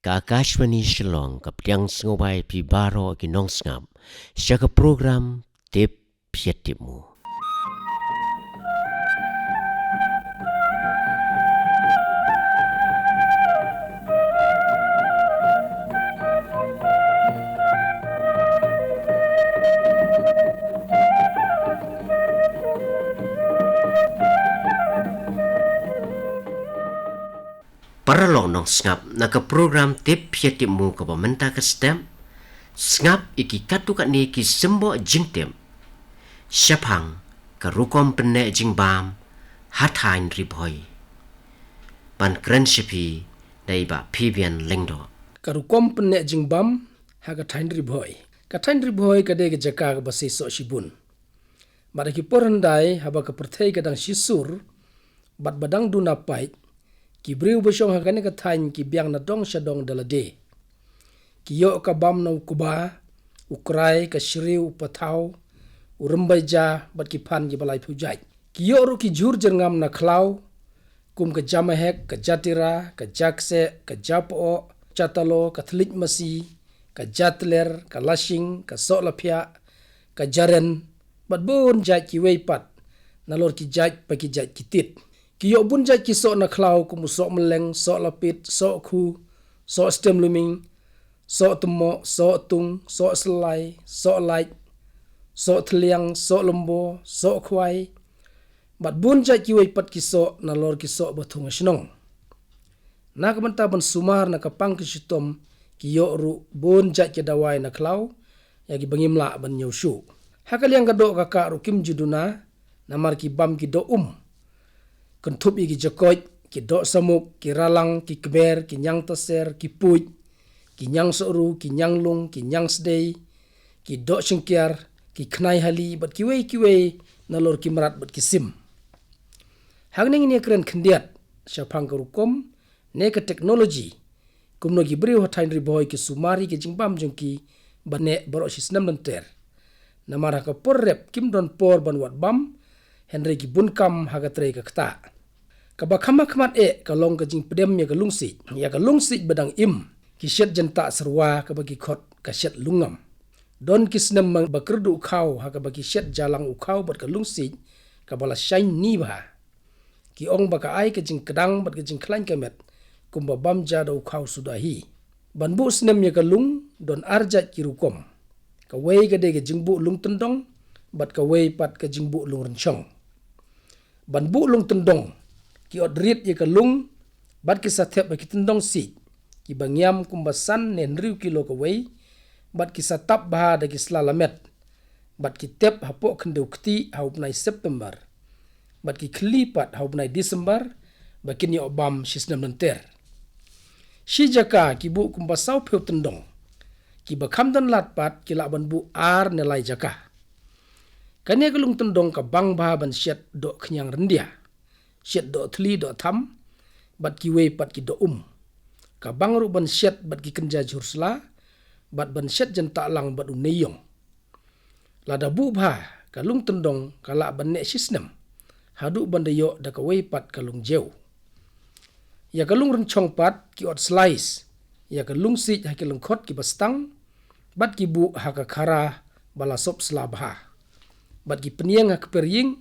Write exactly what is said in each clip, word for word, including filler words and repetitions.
Ka Akashvani Shillong ka pdiang sngewbha ïa phi baroh ki nongsngap sha ka program Tip Phi Tip Mo. Paralok nongsngap, na ka program Tip Phi Tip Mo kaba mynta ka step, sngap ïa ki katto katne ki symboh jingtip shaphang ka rukom pynneh jingbam ha thaiñ Ri Bhoi. Ban kren sha phi da i Bah Phibian Lyngdoh. Ka rukom pynneh jingbam ha ka thaiñ Ri Bhoi. Ka thaiñ Ri Bhoi ka dei ka jaka kaba seisoh shibun. Bad ha ki por hyndai, haba ka pyrthei ka dang shisur bad ba dang duna paid, ki briew ba shong ha kane ka thaiñ ki biang na dong sha dong da lade. Ki ïoh ka bam na u kba, u krai, ka shriew, u pathaw, u rymbai ja, bad ki phan kiba laiphew jait. Ki ïoh ruh ki jhur jyrngam na khlaw, kum ka ja mahek, ka ja tira, ka ja kseh, ka ja poh, ja talo, ka thylliej masi, ka ja tler, ka lashing, ka soh laphiah, ka ja ren, bad bun jait kiwei pat, nalor ki jait pa ki jait ki tit. Ki ïoh bun jait ki soh na khlaw kum u soh mylleng, soh lapit, soh khu, soh stem luming, soh tymmoh, soh tung, soh slai, soh lait, soh thliang, soh lymbo, soh khwai, bad bun jait kiwei pat ki soh nalor ki soh ba thung ha shnong. Na ka bynta ban sumar na ka pang ka shitom, ki ïoh ruh bun jait ki dawai na khlaw ïa kiba ngim lah ban ñiew shuh. Ha ka liang ka doh ka kah ruh kim ju duna, namar ki bam ki doh um. Kynthup ïa ki jakoit, ki doh samuk, ki ralang, ki kmer, ki ñiang taser, ki puid, ki ñiang sohru, ki ñiang lung, ki ñiang sdei, ki doh shynkiar, ki khnai hali, bad kiwei kiwei nalor ki mrad bad ki sim. Hangne ngin ïa kren khyndiat shaphang ka rukom ne ka technology, kumno ki briew ha thaiñ Ri Bhoi ki sumar ïa ka jingbam jong ki ban neh baroh shi snem lynter. Namar ha ka por rep kim don por ban wad bam, hynrei ki bun kam ha ka trei ka ktah. Kaba kham ha khmat eh ka long ka jingpdem ïa ka lungsiej, ïa ka lungsiej ba dang im, ki shet jyntah syrwa kaba ki khot ka shet lungngam. Don ki snem ba kyrduh khaw ha kaba ki shet ja lang u khaw bad ka lungsiej kaba la shaiñ ni bha. Ki ong ba ka ai ka jingkdang bad ka jingkhlaiñ ka met kumba bam ja da u khaw suda hi. Ban buh snem ïa ka lung don ar jait ki rukom. Kawei ka dei ka jingbuh lung tyndong bad kawei pat ka jingbuh lung rynshong. Ban buh lung tyndong, ki ot rit ïa ka lung bad ki sa thep ha ki tyndong siej kiba ngiam kumba san ne hynriew kilo kawei, bad ki sa tap bha da ki sla lamet, bad ki tep hapoh khyndew ktieh ha u bnai September, bad ki khylli pat ha u bnai December, ba kin ïoh bam shi snem lynter. Shi jaka ki buh kumba sawphew tyndong. Kiba kham don lad pat ki lah ban buh ar ne lai jaka. Kane ka lung tyndong ka bang bha ban shet doh khñiang ryndia, shet doh thli doh tham, bad kiwei pat ki doh um. Ka bang ruh ban shet bad ki kynja jhur sla, bad ban shet jyntah lang bad u neiïong. Lada buh bha, ka lung tyndong ka lah ban neh shi snem, haduh ban da ïoh da kawei pat ka lung jew. Ïa ka lung rynshong pat ki ot slice ïa ka lungsiej ha ki lyngkhot kiba stang, bad ki buh ha ka khara ba la sop sla bha, bad ki pynïeng ha ka per ïing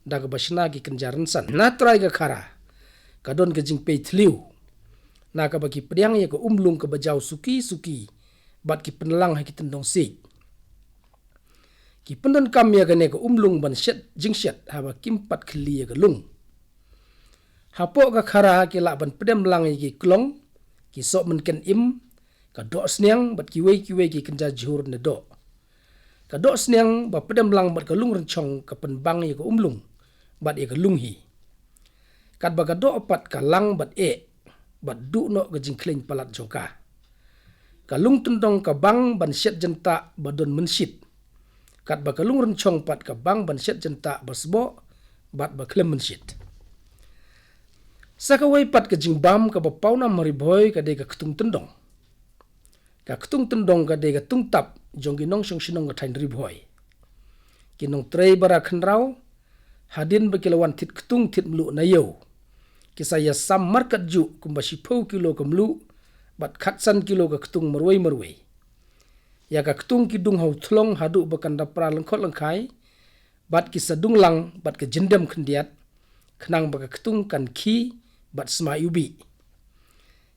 da kaba shna ki kynja rynsan. Na trai ka khara ka don ka jingpei thliew, na kaba ki pdiang ïa ka umlung kaba jaw suki suki, bad ki pynlang ha ki tyndong siej. Ki pyndonkam ïa kane ka umlung ban shet jingshet haba kim pat khylli ïa ka lung. Hapoh ka khara ki lah ban pdem lang ïa ki klong, ki soh mynken im, ka doh sniang bad kiwei kiwei ki kynja jhur ne doh. Ka doh sniang ba pdem lang bad ka lung rynshong ka pynbang ïa ka umlung bad ïa ka lung hi. Katba ka doh pat ka lang bad eh, bad duh noh ka jingkhleiñ palat jong ka. Ka lung tyndong ka bang ban shet jyntah ba don mynshit, katba ka lung rynshong pat ka bang ban shet jyntah ba sboh bad ba khlem mynshit. Sa kawei pat ka jingbam kaba pawnam ha Ri Bhoi ka dei ka ktung tyndong. Ka ktung tyndong ka dei ka tungtap jong ki nongshong shnong ka thaiñ Ri Bhoi. Ki nongtrei ba ra khynraw, hadien ba ki la wan thied ktung thied mluh na ïew, ki sa ïasam markat juh kumba shiphew kilo ka mluh, bad khatsan kilo ka ktung marwei marwei. Ïa ka ktung ki dung ha u thlong haduh ba kan da pra lyngkhot lyngkhai, bad ki sa dung lang bad ka jyndem khyndiat, khnang ba ka ktung kan khie bad sma iwbih.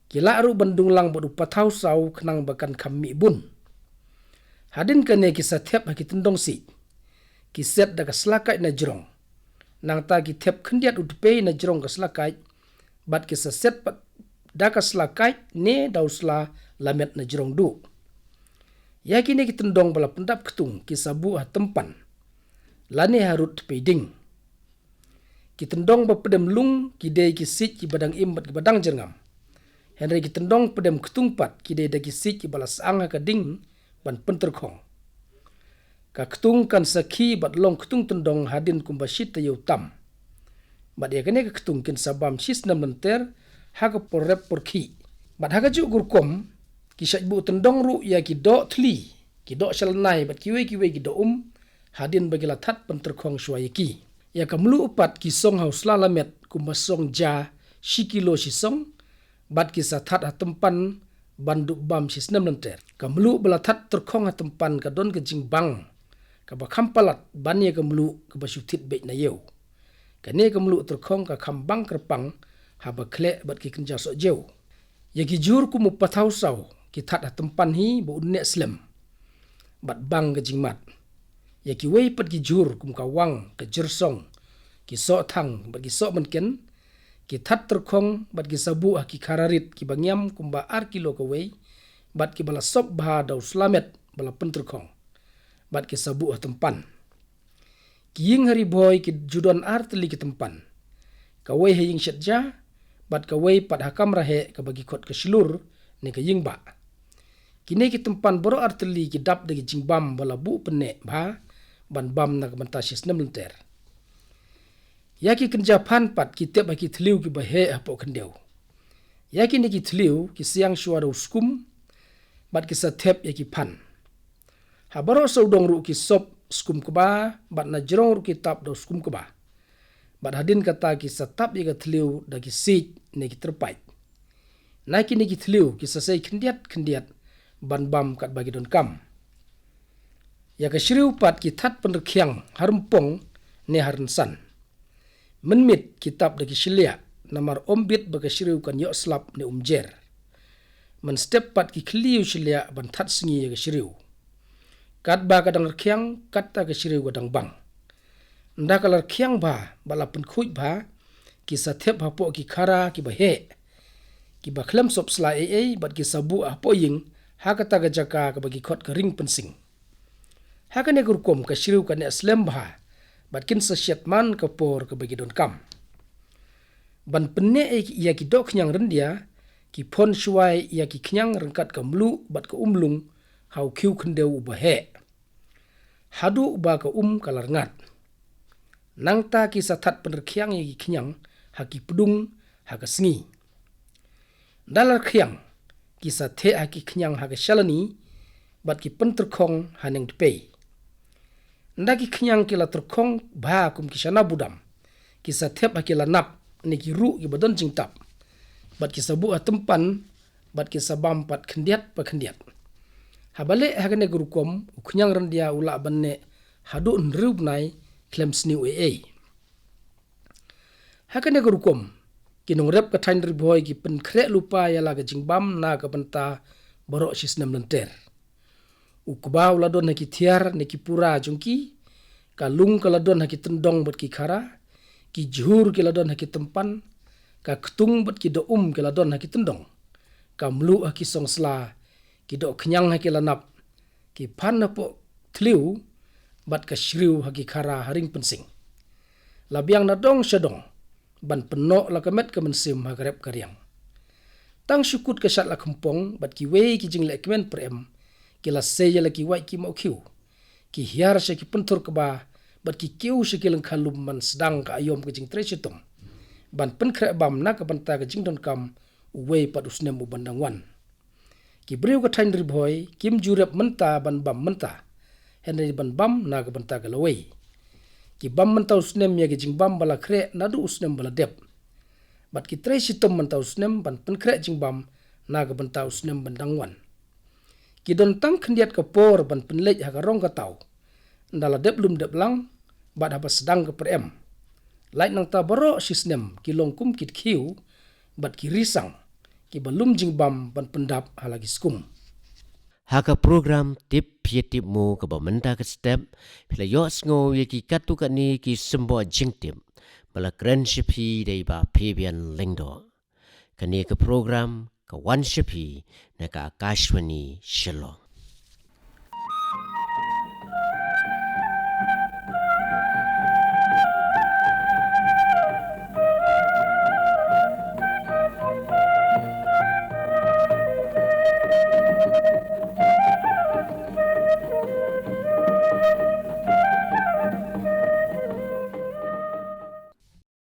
Ki lah ruh ban dung lang bad u pathaw saw khnang ba kan kham mih bun. Hadien kane ki sa thep ha ki tyndong siej, ki set da ka sla kait na jrong. Nangta ki thep khyndiat u tpei na jrong ka sla kait, bad ki sa set pat da ka sla kait ne da u sla lamet na jrong duh. Ïa kine ki tyndong ba la pyndap ktung ki sa buh ha tympan, lane ha rud tpei ding. Ki tyndong ba pdem lung ki dei ki siej kiba dang im bad kiba dang jyrngam. Hynrei ki tyndong pdem ktung pat ki dei da ki siej kiba la syang ha ka ding ban pyntyrkhong. Ka ktung kan sa khie bad long ktung tyndong hadien kumba shi taïew tam. Bad ïa kane ka ktung kin sa bam shi snem lynter ha ka por rep por khih. Bad ha kajuh ka rukom, ki shait buh tyndong ruh ïa ki doh thli, ki doh sha lynai bad kiwei kiwei ki doh um, hadien ba ki la thad pyntyrkhong shuwa ïa ki. Ïa ka mluh pat ki song ha u sla lamet kumba song ja shi kilo shi song, bad ki sa thad ha tympan ban duh bam shi snem lynter. Ka mluh ba la thad tyrkhong ha tympan ka don ka jingbang kaba kham palat ban ïa ka mluh kaba shu thied beit na ïew. Kane ka mluh tyrkhong ka kham bang kyrpang haba khleh bad ki kynja sohjew. Ïa ki jhur kum u pathaw saw ki thad ha tympan hi ba un neh slem bad bang ka jingmat. Ïa kiwei pat ki jhur kum ka wang, ka jyrsong, ki sohthang bad ki sohmynken, ki thad tyrkhong bad ki sa buh ha ki khara rit kiba ngiam kumba ar kilo kawei, bad kiba la sop bha da u sla met ba la pyntyrkhong, bad ki sa buh ha tympan. Ki ïing ha Ri Bhoi ki ju don ar tylli ki tympan. Kawei ha ïing shet ja, bad kawei pat ha kamra heh kaba ki khot ka shlur ne ka ïing bah. Kine ki tympan baroh ar tylli ki dap da ki jingbam ba la buh pynneh bha ban bam na ka bynta shi snem lynter. Ïa ki kynja phan pat ki tep ha ki thliew kiba heh hapoh khyndew. Ïa kine ki thliew ki siang shuwa da u skum, bad ki sa thep ïa ki phan. Ha baroh sawdong ruh ki sop skum kba, bad na jrong ruh ki tap da u skum kba. Bad hadien kata ki sa tap ïa ka thliew da ki siej ne ki tyrpait. Na kine ki thliew ki sa sei khyndiat khyndiat ban bam katba ki donkam. Ïa ka shriew pat ki thad pynrkhiang ha rympong ne ha rynsan. Mynmiet ki tap da ki shylliah, namar ym bit ba ka shriew kan ïoh slap ne um jer. Mynstep pat ki khyllie u shylliah ban thad sngi ïa ka shriew. Katba ka dang rkhiang, katta ka shriew ka dang bang. Ynda ka la rkhiang bha bad la pynkhuid bha, ki sa thep hapoh ki khara kiba heh, kiba khlem sop sla ei ei, bad ki sa buh hapoh ïing ha kata ka jaka kaba ki khot ka ring pynsing. Ha kane ka rukom ka shriew ka neh slem bha, bad kin sa shet man ka por kaba ki donkam. Ban pynneh ïa ki doh khñiang ryndia, ki phon shuwai ïa ki khñiang ryngkat ka mluh bad ka umlung ha u khiew khyndew uba heh, haduh ba ka um ka la rngat. Nangta ki sa thad pynrkhiang ïa ki khñiang ha ki pdung ha ka sngi. Ynda la rkhiang, ki sa theh ha ki khñiang ha ka shalani, bad ki pyntyrkhong ha neng tpei. Ynda ki khñiang ki la tyrkhong bha kum ki shana budam, ki sa thep ha ki lanap ne ki ruh kiba don jingtap, bad ki sa buh ha tympan, bad ki sa bam pat khyndiat pa khyndiat. Haba leh ha kane ka rukom, u khñiang ryndia u lah ban neh haduh hynriew bnai khlem sniew ei ei. Ha kane ka rukom, ki nongrep ka thaiñ Ri Bhoi ki pynkhreh lypa ïa la ka jingbam na ka bynta baroh shi snem lynter. U kba u la don ha ki thiar ne ki pura jong ki, ka lung ka la don ha ki tyndong bad ki khara, ki jhur ki la don ha ki tympan, ka ktung bad ki doh um ki la don ha ki tyndong, ka mluh ha ki song sla, ki doh khñiang ha ki lanap, ki phan hapoh thliew, bad ka shriew ha ki khara ha ring pynsing. La biang na dong sha dong ban pynnoh la ka met ka mynsiem ha ka rep ka riang. Tang shu kut ka shad la khympong bad kiwei ki jingleh kmen pyrem, ki la sei ïa la ki wait ki mawkhiew, ki hiar sha ki pynthur kba, bad ki kiew sha ki lyngkha lum ban sdang ka aïom ka jingtrei shitom, ban pynkhreh bam na ka bynta ka jingdonkam uwei pat u snem uban dang wan. Ki briew ka thaiñ Ri Bhoi kim ju rep mynta ban bam mynta, hynrei ban bam na ka bynta ka lawei. Ki bam mynta u snem ïa ki jingbam ba la khreh naduh u snem ba la dep. Bad ki trei shitom mynta u snem ban pynkhreh jingbam na ka bynta u snem ban dang wan. Ki don tang khyndiat ka por ban pynleit ha ka rong ka taw, ynda la dep lum dep lang, bad haba sdang ka pyrem. Lait nangta baroh shi snem ki long kum ki dkhiew bad ki risang, kiba lum jingbam ban pyndap ha la ki skum. Ha ka program Tip Phi Tip Mo kaba mynta ka step, phi la ïohsngew ïa ki katto katne ki symboh jingtip ba la kren sha phi da i Bah Fabian Lyngdoh. Kane ka program ka wan sha phi na ka Akashvani Shillong.